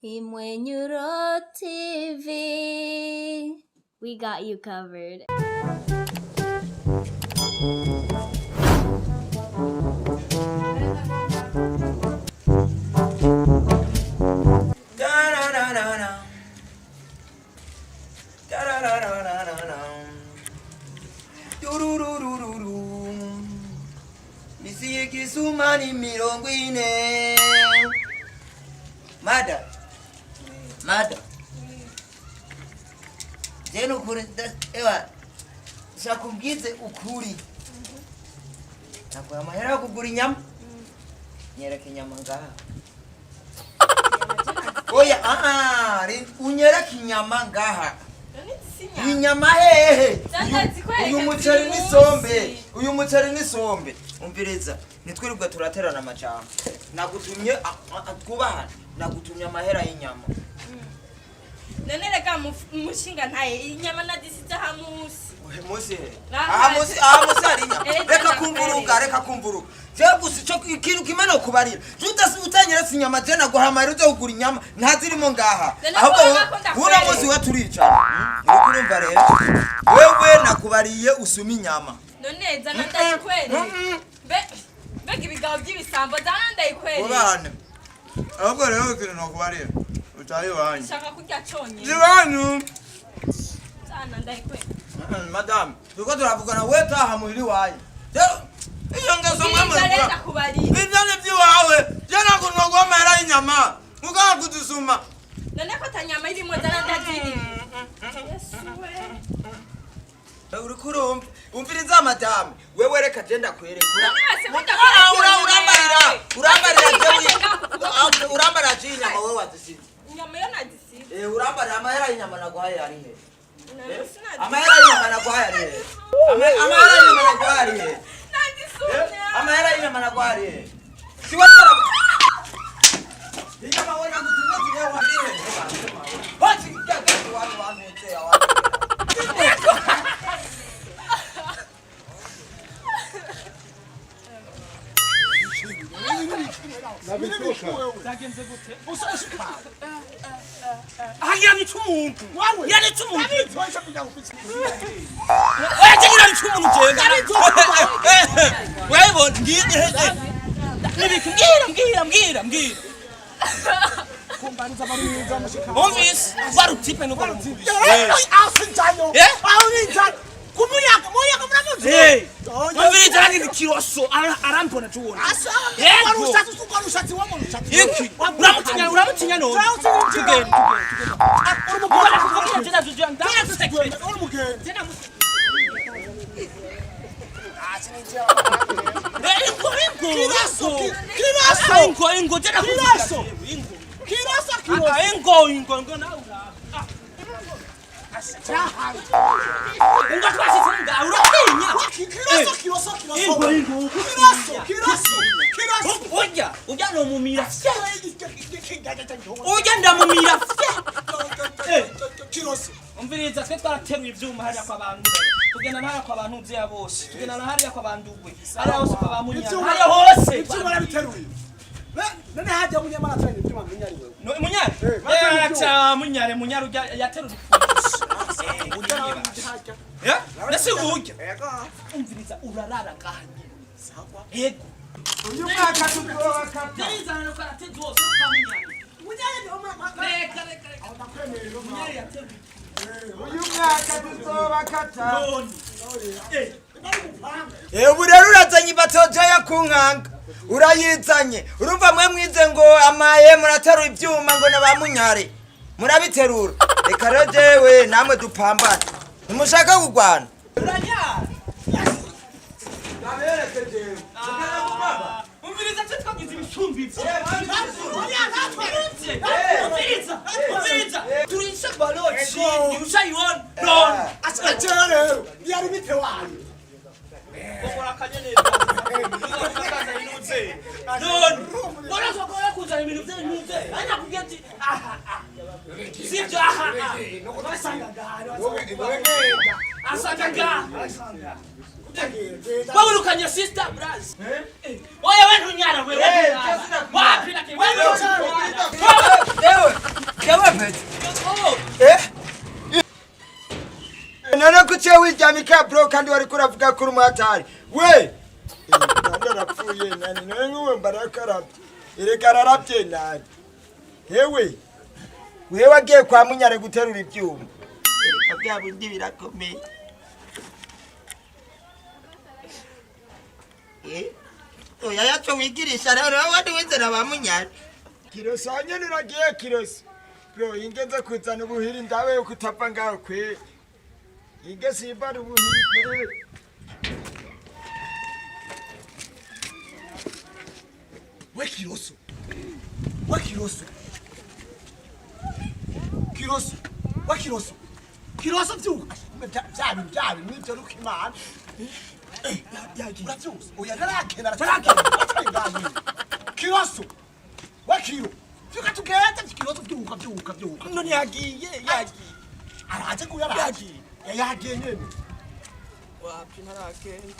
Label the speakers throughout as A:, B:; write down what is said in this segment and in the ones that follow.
A: Imwenyuro TV. We got you covered.
B: Da-da-da-da-da. Da-da-da-da-da-da. Durururururu. Misi y'igisuma ni 40. Mada. Mada. Je nukuri ewa shakubwize ukuri. Nakuha amahera yo kugura inyama. Nyereka inyama ngaha. Oya, unyereke inyama ngaha. Inyama hehe? Uyu muceri n'isombe, uyu muceri n'isombe. Umviriza, nitwirirwa turaterana amajambo. Nagutumye twubahane, nagutumye amahera y'inyama.
C: None reka mushinga ntaye inyama nadisize aha musi.
B: Uhe munsi he?
C: Aha.
B: Aha munsi, aha munsi hari inyama.
C: Erega
B: Reka
C: ndakwereka.
B: kumvuruga, reka kumvuruga. Jewe gusa ico ikintu kimwe nokubarira. Je utanyeretse inyama, je naguha amahera uze kugura inyama, ntazirimo ngaha.
C: None
B: Ahubwo
C: ko urabona ko ndakwereka.
B: uno munsi we turicara. Uriko urumva rero? Wewe nakubariye usuma inyama.
C: None zana ndayikwereka. Mbega ibigabo by'ibisambo, zana ndayikwereka.
B: Ubane.
D: Ahubwo rero ikintu nokubarira utari iwanyu.
C: Nshaka kurya conyine.
D: Iwanyu.
C: Zana ndayikwereka.
B: Madame, turiko turavugana, we taha muhira iwanyu. Rero iyo ngeso mwe
C: Bwiza rero
B: murikura.
C: ndakubarira.
D: Ibyo ni iby'iwawe, je ntabwo noguha amahera y'inyama muganga kuzisuma.
C: None ko atanyama irimo, zana ndazirira. Yesu we.
B: Uriko urumva? Umviriza madame, wewe reka je ndakwereka.
C: None wese ko ndakwereka
B: Ah,
C: iyo nyama
B: urambarira,
C: yawe.
B: urambarira.
C: Ariko
B: Jewe
C: uyifate ngaho ku kuboko.
B: urambarira je inyama wewe wazisize.
C: Inyama yo nadisize.
B: Eh, urambarira amahera y'inyama naguhaye ari he?
C: None sinadisize.
B: Amahera y'inyama naguhaye ari he? Amahera y'inyama naguhaye ari he?
C: Nadisumye.
B: Amahera y'inyama naguhaye ari he? Si wowe inyama we nagutumye zirihe wari he? Hoci, genda iwanyu wantu wantu.
E: Aha ngira umuntu, ngira umuntu, oya, je ngira umuntu jenga, urabibona, ngiye nibiki, mbwira, mbwira, mbwira, mbwira. Umvise warutipe nuko rumvise. Umviriza, arangiriza ikiroso, arambona tubona Yego. Iki uramutinya, uramutinya none. Tugende, tugende, tugende. Ingo, ingo, ingo. Ingo, ingo, tena.
F: Kiroso.
E: Ingo.
F: Kiroso.
E: Ah, ingo, ingo, ingo nawe urabe. Ingo twashitse nga uratinya. Ingo, ingo. Urya, urya nomumira fye. Urya ndamumira fye. Umviriza, twe twarateruye ivyuma hariya kwa bantu. Tugenda na hariya kwa bantu uziya bose. Tugenda na hariya kwa bandugwe. Hariya hose kwa bamunyana. Hariya hose. No, munyare. Acha munyare, munyare urya yateruye. Ya? Nasi urya. Umviriza, urarara ngaha nyene. Yego.
D: Uyu mwaka tuzobakata.
E: Umviriza hano karatezi hose kwa munyare. Reka, reka, reka. Munyare yateruye.
D: Uyu mwaka tuzobakata.
E: None.
B: Ubu rero urazanye ibatoja yo kunkanga, urayizanye. Urumva mwe mwize ngo amaye muraterura ivyuma, ngo na ba munyare murabiterura. Reka rero jewe namwe dupambane, ntimushaka kugwana.
E: Uranyara.
D: Ndabereke jewe.
E: Umviriza, twe twagize ibicumbi ivyo. Umviriza, umviriza. Turisha balochi, ushayibona. None. Gokora akanyenyeri. None. None uzokora kuzana ibintu vy'intuze. Anya kubwira ati aha aha. Sivyo, aha aha. Asanga ngaha. Wawirukanye sister Braz. Oya, we ntunyara wewe. Wapi na wewe?
B: Ewe. Jewe pete. Eh? None kuciye wiryamika bro, kandi wariko uravuga kuri umuhatari we. Nani arapfuye nani? None nk'uwe mbarakarabye, erega ararabye nani. Hewe, wewe wagiye kwa Munyare guterura ivyuma, erega bya bindi birakomeye.
F: Oya, yaco wigirisha rero wandi wizera ba Munyari.
B: Kiroso nyene uragiye Kiroso bro, inge nze kuzana ubuhiri ndabe yuko utapfa ngaho kwe. Inge simbara ubuhiri kwe.
G: We Kiroso, we Kiroso, Kiroso, we Kiroso, Kiroso, vyuka! Vya bintu, vya bintu nivyo nuko Imana uravyusa. Oya, ntarakena, ntarakena, aracari ngaho. Kiroso, we Kiro, vyuka tugende! Kiroso, vyuka, vyuka, vyuka!
E: None yagiye, yagiye.
G: Araje kuya, araje.
E: Yagiye.
G: Yagiye nyene.
E: Wapi, ntarakenda.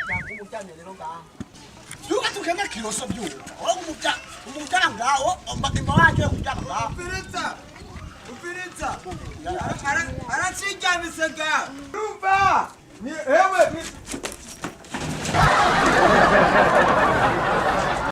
G: Cyangwa umuryamye rero ngaho. Vyuka tugende, Kiroso, vyuka! Ura umuryama ngaho, imba wagiye kuryama ngaho.
B: Upiriza, upiriza, araciryamisa ga, urumva? Ni hewe.